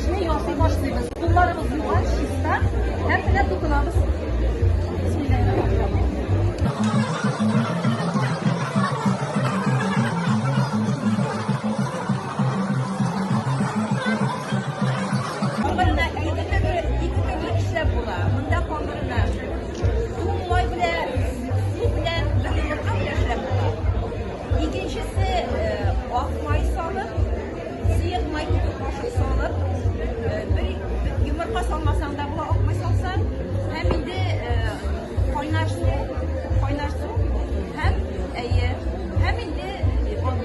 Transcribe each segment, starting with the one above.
бәлешне ясый башлыйбыз. Кулларыбыз юган, чиста. Һәм менә тотынабыз. Бисмиллаһир-рахманир-рахим. Камырына ике төрле эшләп була. Монда камырына су май белән, су белән бер йомырка белән эшләп була. Икенчесе ак май салып, сыек май ике кашык салып, бер йомырка салмасаң да була, ак май салсаң. Һәм инде кайнар су, кайнар су һәм әйе, һәм инде он.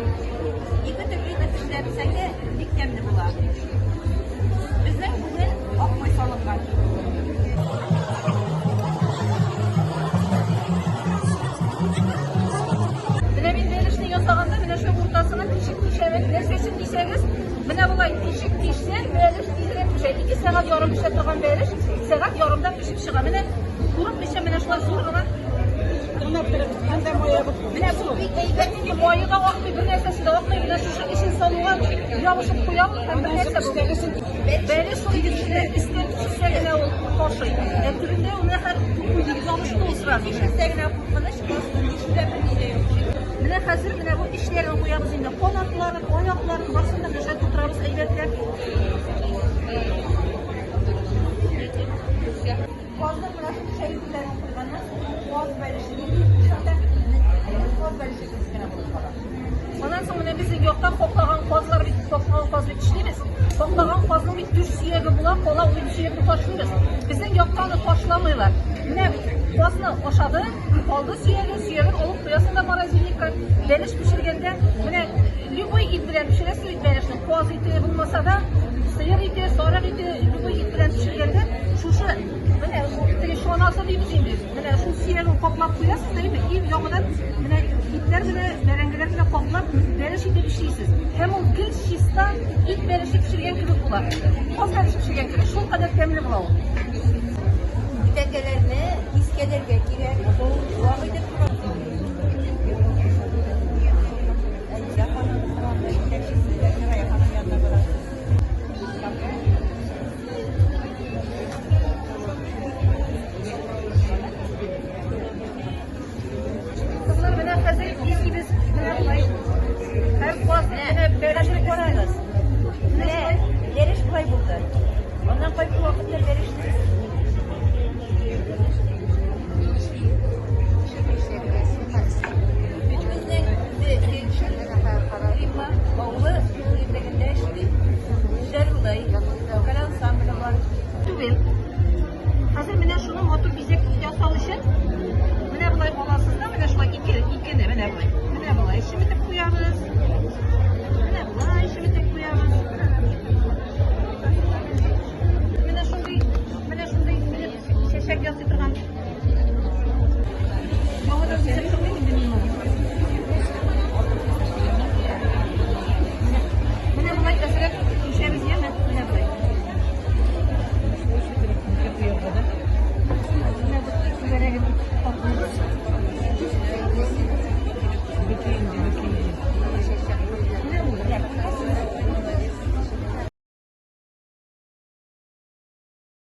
Ике төрле итеп эшләп дә бик тәмле була. Безнең бүген ак май салынган. Менә мин бәлешне ясаганда менә шул уртасына тишек тишәмен. Нәрсә өчен дисәгез, менә болай тишек тишсәң, бәлеш тизрәк пешә. 2 сәгать ярым пешә торган бәлеш сәгать ярымда пешеп чыга. Менә курыкмыйча менә шулай зур гына Менә бу бик әйбәт инде, мае да акмый, бер нәрсәсе дә акмый. Менә шушы эчен салуга ябышып куя ул һәм бер нәрсә булмый. Бәлеш шул инде өстән төшсә генә ул ташый. Ә төбендә ул нәхәр ябышты ул сразу. Тишелсә генә куркыныч, тишелә берни дә юк. Менә хәзер менә бу эчләрен куябыз инде. Канатларын, аякларын барысын да менә тутырабыз әйбәтләп. Казның менә шул шәйләрен куйганнан соң, каз бәлеше нинди булса да, каз бәлеше кебек кенә булып кала. Аннан соң менә безнең якта каклаган казлар бит, каклаган каз бит эшлибез. Каклаган казның бит түш сөяге була, кала ул сөякне ташлыйбыз. Безнең якта аны ташламыйлар. Менә казны ашады, калды сөяге, сөяген алып куясың да морозильникка. Бәлеш пешергәндә, менә любой ит белән пешерәсең бит бәлешне. Каз ите булмаса да, сыер ите, сарык ите, любой ит белән пешергәндә, шушы менә теге чанасы дибез инде. Менә шул сөяген каплап куясыз да инде, и яңадан менә итләр белән, бәрәңгеләр белән каплап, бәлеш итеп эшлисез. Һәм ул гел чиста ит бәлеше пешергән кебек була. Каз бәлеше пешергән кебек, шул кадәр тәмле була ул. Бүтәкәләрне кискәләргә кирәк. Вак итеп.